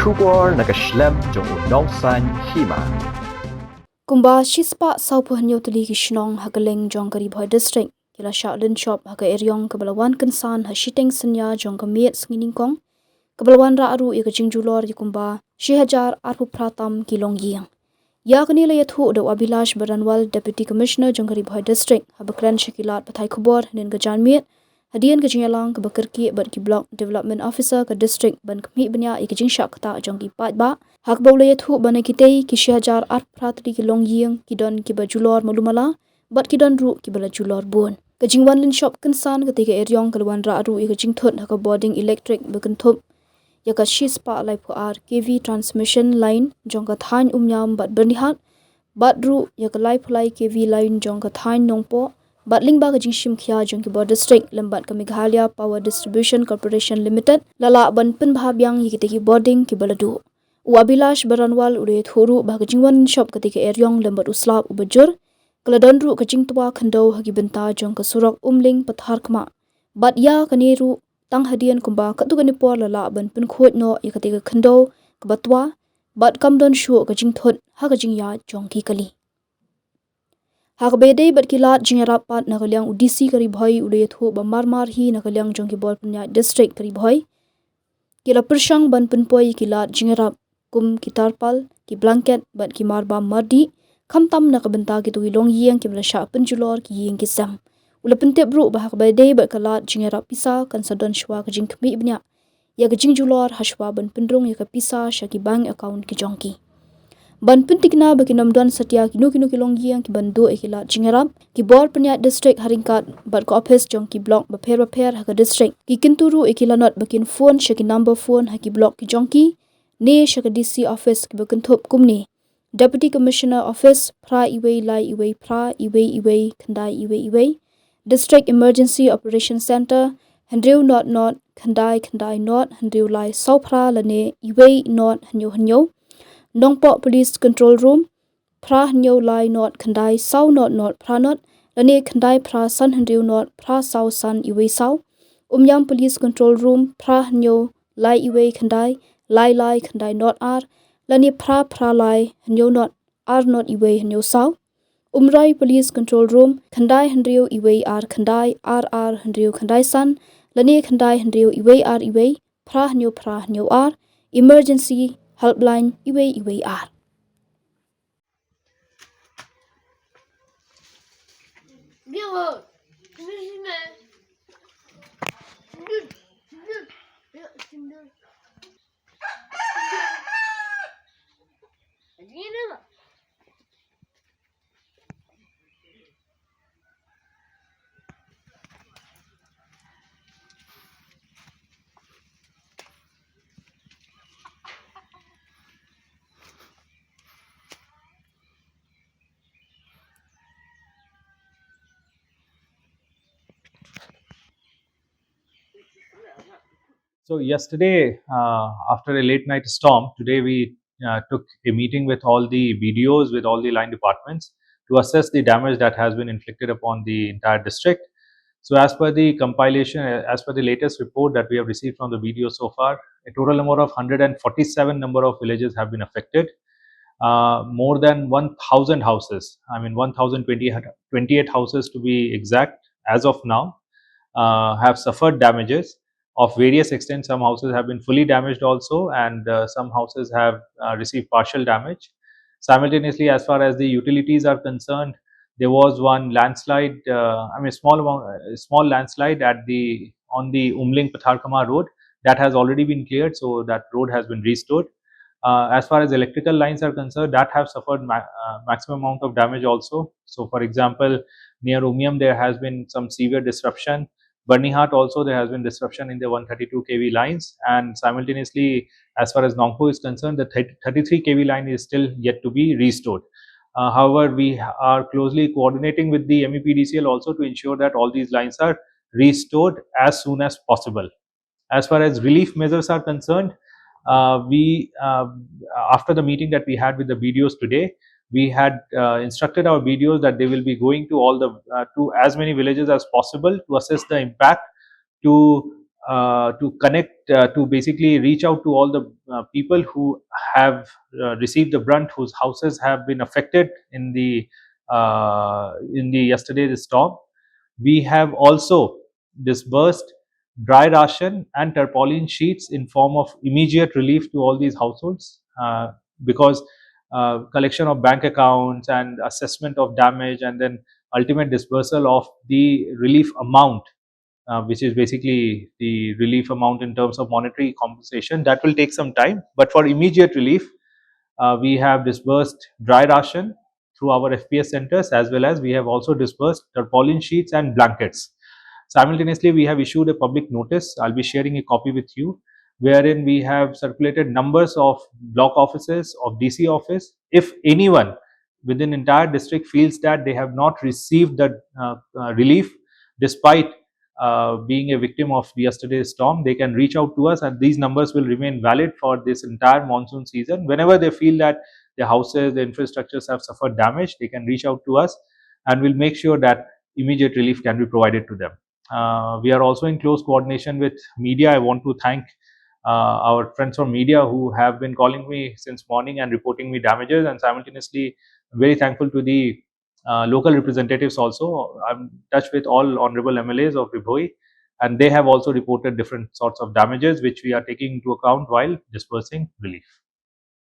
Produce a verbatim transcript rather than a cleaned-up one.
Khubor na ka shlem jong u Nongsaiñ Hima. Kumba shispah sawphew hynñiew tylli ki shnong ha kylleng jong ka Ri Bhoi District ki la shah lynshop ha ka eriong kaba la wan kynsan ha shiteng synñia jong ka miet sngi nyngkong, kaba la wanrah ruh ïa ka jingjulor ïa kumba shi hajar arphew phra tam ki longïing. Ïa kane la ïathuh da u Abhilash Baranwal, Deputy Commissioner jong ka Ri Bhoi District, haba kren sha ki lad pathai khubor hynnin ka janmiet hadien ka jingïalang kaba kyrkieh bad ki Block Development Officer ka District ban khmih bniah ïa ka jingshah ktah jong ki paidbah, ha kaba u la ïathuh ba na kitei ki shi hajar arphew phra tylli ki longïing ki don kiba julor malu mala bad ki don ruh kiba la julor bun. Ka jingwan lynshop kynsan katei ka eriong ka la wanrah ruh ïa ka jingthut ha ka bording elektrik ba kynthup ïa ka shispah laiphew ar K V transmission line jong ka thaiñ Umïam bad Byrnihat, bad ruh ïa ka laiphew lai K V line jong ka thaiñ Nongpoh, bad lyngba ka jingshim khia jong ki bor district lem bad ka Meghalaya Power Distribution Corporation Limited, la lah ban pynbha biang ïa kitei ki bording kiba la duh. U Abhilash Baranwal u la ïathuh ruh ba ka jingwan lynshop katei ka eriong lem bad u slap uba jur, ka la don ruh ka jingtwa khyndew ha ki bynta jong ka surok Umling Patharkhmah. Bad ïa kane ruh tang hadien kumba katto katne por la lah ban pynkhuid noh ïa katei ka khyndew kaba twa, bad kam don shuh ka jingthut ha ka jingïaid jong ki kali. Ha kaba ïadei bad ki lad jingïarap pat na ka liang u D C ka Ri Bhoi u la ïathuh ba marmar hi na ka liang jong ki bor pynïaid district ka Ri Bhoi ki la pyrshang ban pynpoi ïa ki lad jingïarap kum ki tarpal, ki blanket bad ki marbam mardih, khamtam na ka bynta kito ki longïing kiba la shah pynjulor ki ïing ki sem. U la pyntip ruh ba ha kaba ïadei bad ka lad jingïarap pisa kan sa don shuwa ka jingkhmih bniah ïa ka jingjulor ha shuwa ban pynrung ïa ka pisa sha ki bank account ki jong ki. Ban pyntikna ba kin ym don satia kino kino ki longïing kiban duh ïa ki lad jingïarap, ki bor pynïaid district ha ryngkat bad ka ophis jong ki block bapher bapher ha ka district ki kyntu ruh ïa ki lanot ba kin phone sha ki number phone ha ki block ki jong ki ne sha ka D C office kiba kynthup kumne: Deputy Commissioner Office, phra iwei lai iwei phra iwei iwei khyndai iwei iwei, District Emergency Operation Center, hynriew not not khyndai khyndai not hynriew lai saw phra lane iwei not hynñiew hynñiew, Nongpoh Police Control Room, phra hynñiew lai not khyndai saw not not phra not, lane khyndai phra san hynriew not phra saw san iwei saw, Umïam Police Control Room, phra hynñiew lai iwei khyndai lai lai khyndai not ar, lane phra phra lai hynñiew not ar not iwei hynñiew saw, Umroi Police Control Room, khyndai hynriew iwei ar khyndai ar ar hynriew khyndai san, lane khyndai hynriew iwei ar iwei phra hynñiew phra hynñiew ar, Emergency Helpline iwei iwei ar. So yesterday, uh, after a late night storm, today we uh, took a meeting with all the B D Os, with all the line departments to assess the damage that has been inflicted upon the entire district. So as per the compilation, uh, as per the latest report that we have received from the B D O so far, a total number of hundred and forty-seven number of villages have been affected. Uh, more than one thousand houses, I mean one thousand twenty, twenty-eight houses to be exact, as of now, uh, have suffered damages of various extents. Some houses have been fully damaged also, and uh, some houses have uh, received partial damage. Simultaneously, as far as the utilities are concerned, there was one landslide, uh, I mean, small amount, a small landslide at the, on the Umling Patharkhmah road. That has already been cleared, so that road has been restored. Uh, as far as electrical lines are concerned, that have suffered ma- uh, maximum amount of damage also. So, for example, near Umïam, there has been some severe disruption. Byrnihat also, there has been disruption in the one thirty-two K V lines, and simultaneously, as far as Nongpoh is concerned, the thirty-three K V line is still yet to be restored. Uh, however, we are closely coordinating with the M E P D C L also to ensure that all these lines are restored as soon as possible. As far as relief measures are concerned, uh, we uh, after the meeting that we had with the B D Os today, we had uh, instructed our B D Os that they will be going to all the uh, to as many villages as possible to assess the impact, to uh, to connect, uh, to basically reach out to all the uh, people who have uh, received the brunt, whose houses have been affected in the uh, in the yesterday's storm. We have also disbursed dry ration and tarpaulin sheets in form of immediate relief to all these households, uh, because uh, collection of bank accounts and assessment of damage and then ultimate disbursal of the relief amount, uh, which is basically the relief amount in terms of monetary compensation, that will take some time. But for immediate relief, uh, we have disbursed dry ration through our F P S centers, as well as we have also disbursed tarpaulin sheets and blankets. Simultaneously, we have issued a public notice. I'll be sharing a copy with you, wherein we have circulated numbers of block offices, of D C office. If anyone within entire district feels that they have not received the uh, uh, relief despite uh, being a victim of yesterday's storm, they can reach out to us, and these numbers will remain valid for this entire monsoon season. Whenever they feel that their houses, their infrastructures have suffered damage, they can reach out to us, and we'll make sure that immediate relief can be provided to them. Uh, we are also in close coordination with media. I want to thank uh, our friends from media who have been calling me since morning and reporting me damages, and simultaneously very thankful to the uh, local representatives also. I'm in touch with all honorable M L As of Ri Bhoi, and they have also reported different sorts of damages, which we are taking into account while dispersing relief.